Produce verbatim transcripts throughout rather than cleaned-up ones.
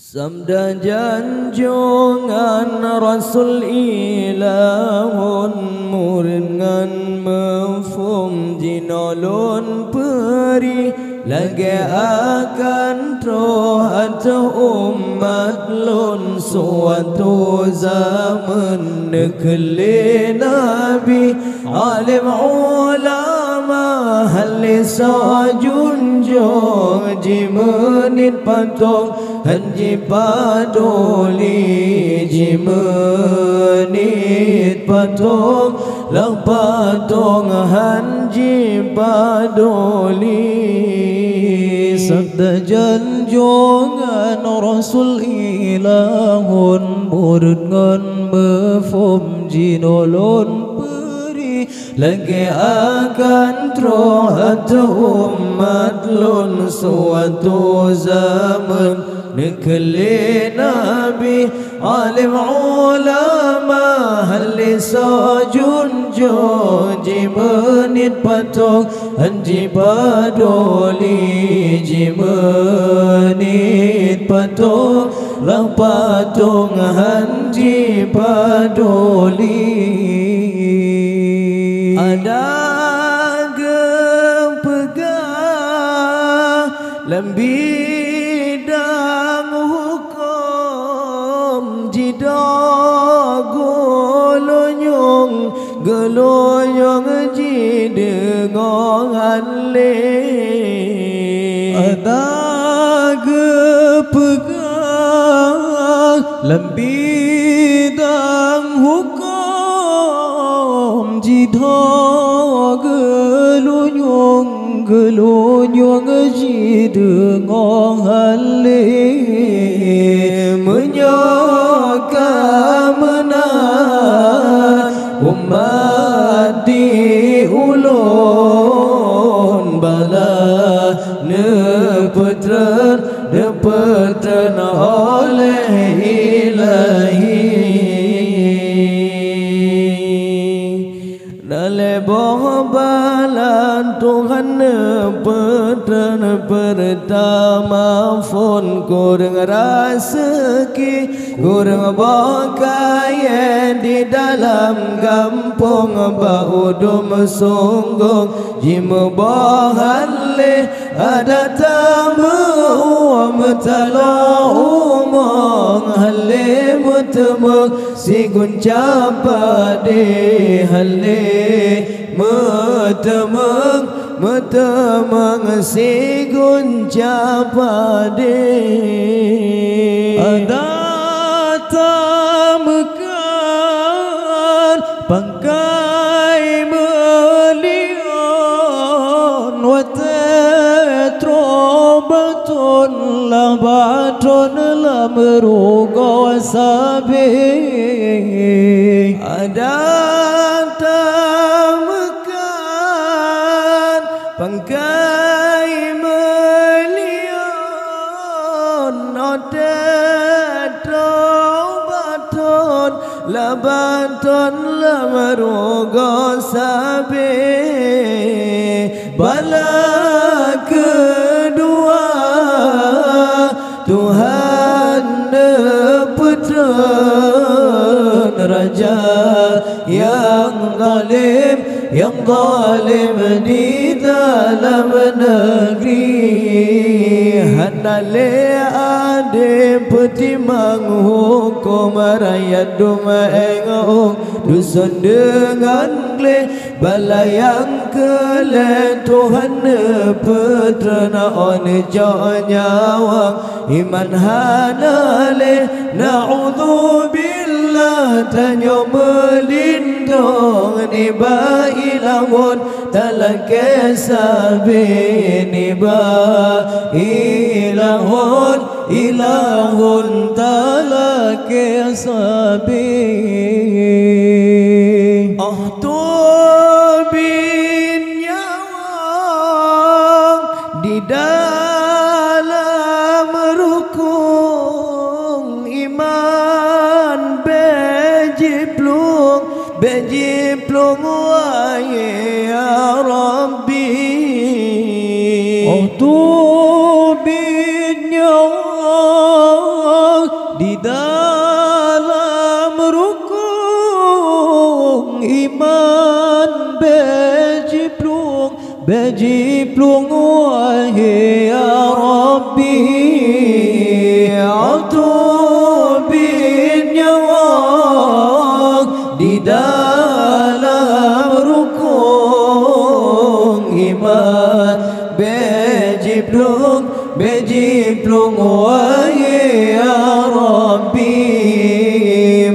Sabda janjongan Rasul ilahon, murit ngon meuphom jinoe lôn peuri, lagée akan troh ateueh umat lôn suatu zaman neukheun lé Nabi. Alim ulama hana lé soe junjong, jimeunit patong hana jipaduli, jimeunit patong lam patong hana jipaduli. Sabda janjongan Rasul ilahon, murit ngon meuphom jinoe lôn peuri, lagée akan troh ateueh umat lôn suatu zaman neukheun lé Nabi. Alim ulama hana lé soe junjong, jimeunit patong hana jipaduli, jimeunit patong lam patong hana jipaduli. Adat geupeugah lam bidang huköm, jidong geulinyueng, geulinyueng jideungoe hana lé. Adat geupeugah lam bidang huköm, jidong geulinyueng, geulinyueng jideungoe hana lé. Meunyoe ka meunan umat di ulôn, bala neupeutreun, neupeutreun oleh Ilahi. Na lhée boh bala Tuhan neupeutreun, peurtama phon kureueng raseuki, kureueng boh kayée di dalam gampông, bak udum sunggong jimeuboh hana lé. Adat tameu'ue meutaloe umong, hana lé meuteumeung sigun cap padé, hana lé meuteumeung, meuteumeung sigun cap padé. Adat tameukan pangkai meulion, watée troh baton, lam baton lam rugoe sabé. Adat tameukan pangkai meulion, watée troh baton, lam baton lam rugoe sabé. Bala keudua, Tuhan neupeutreun raja nyang zalem, nyang zalem di dalam neugri. Hana lé adé peutimang huköm, rakyat dum éng ôn, duson deungon gleh. Bala nyang keu lhée Tuhan neupeutreun, ôn jok nyawöng iman hana lé. Na'udzubillah, tanyoe meulindong nibak ilahon talakée sabé, nibak ilahon, ilahon talakée sabé. Óh teubiet nyawöng di dalam rukong iman, bék jiplueng, bék jiplueng, wahé ya Rabbi. Óh teubiet nyawöng Jiplueng wahai ya Rabbi, ateueh biet nyawöng di dalam rukong iman. Bèk jiplueng, bèk jiplueng wahai ya Rabbi.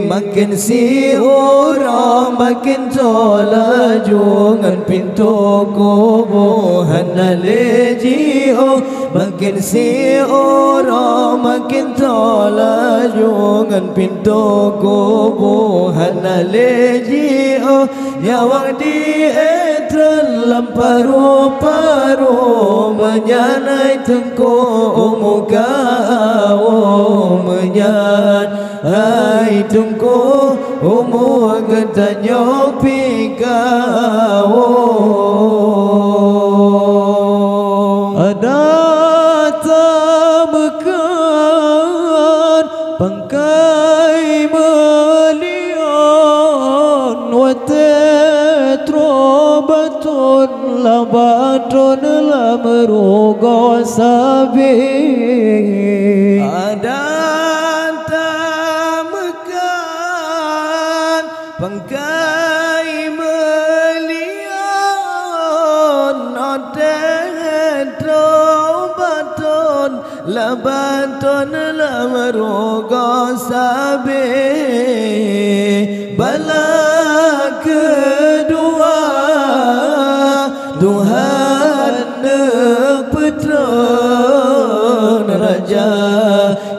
Makin siuroe makin tho laju ngon pintoe kubu hana lé jiôh. Makin siuroe makin tho laju ngon pintoe kubu hana lé jiôh. Nyawöng di étrön lam paru-paru, meunyan hai Teungku umu kawöm, meunyan hai Teungku umu geutanyoe pih kawöm. Adak tameukan pangkai meulion watèe troh baton labaton lam rugoe sabe. Adak tameukan pangkai meulion watèe troh baton labaton lam rugoe sabe. Bala keudua Tuhan neupeutrön raja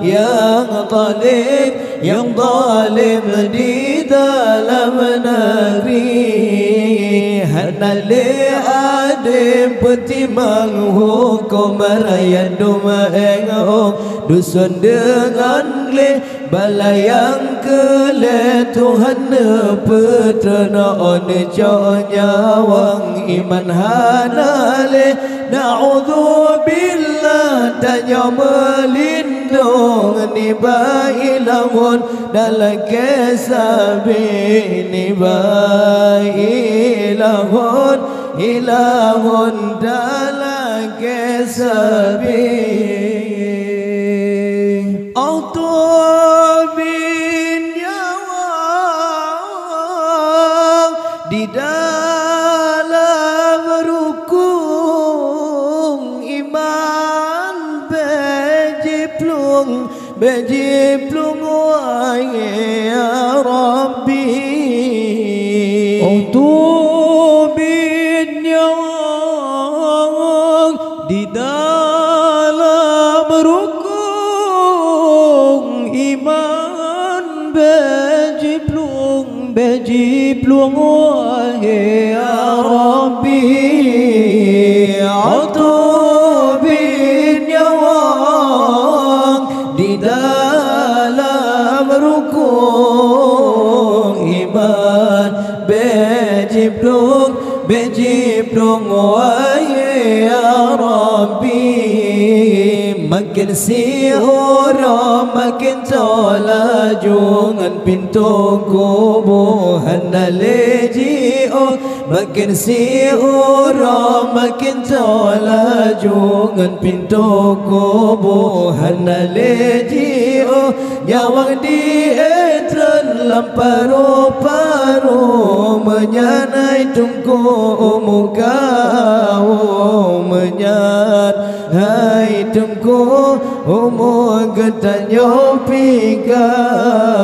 nyang zalim, nyang zalim di dalam neugri. Hana lé adé peutimang huköm rakyat dum éng ôk dusun deungon gleh. Bala nyang keu lhèe Tuhan neupeutrön ôn cok nyawöng iman hana lé. Na'udzubillah, tanyoe meulindong nibak ilahon dan lakèe sabe nibak ilahon, ilahon dan lakèe sabe. Ateueh biet nyawöng di dalam rukong iman, bèk jiplueng, bèk jiplueng wahai ya Rabbi. Ateueh biet nyawöng di dalam rukong iman, bèk jiplueng, bèk jiplueng wahai ya Rabbi. Ateueh biet nyawöng di dalam rukong iman, bèk jiplueng, bèk jiplueng wahai ya Rabbi. Makin siuroe makin tho laju ngon pintoe kubu hana lé jiôh. Makin siuroe makin tho laju ngon pintoe kubu hana lé jiôh. Nyawöng di étrön lam paru-paru, meunyan hai Teungku umu kawöm, meunyan hai Teungku umu geutanyoe pih kawöm.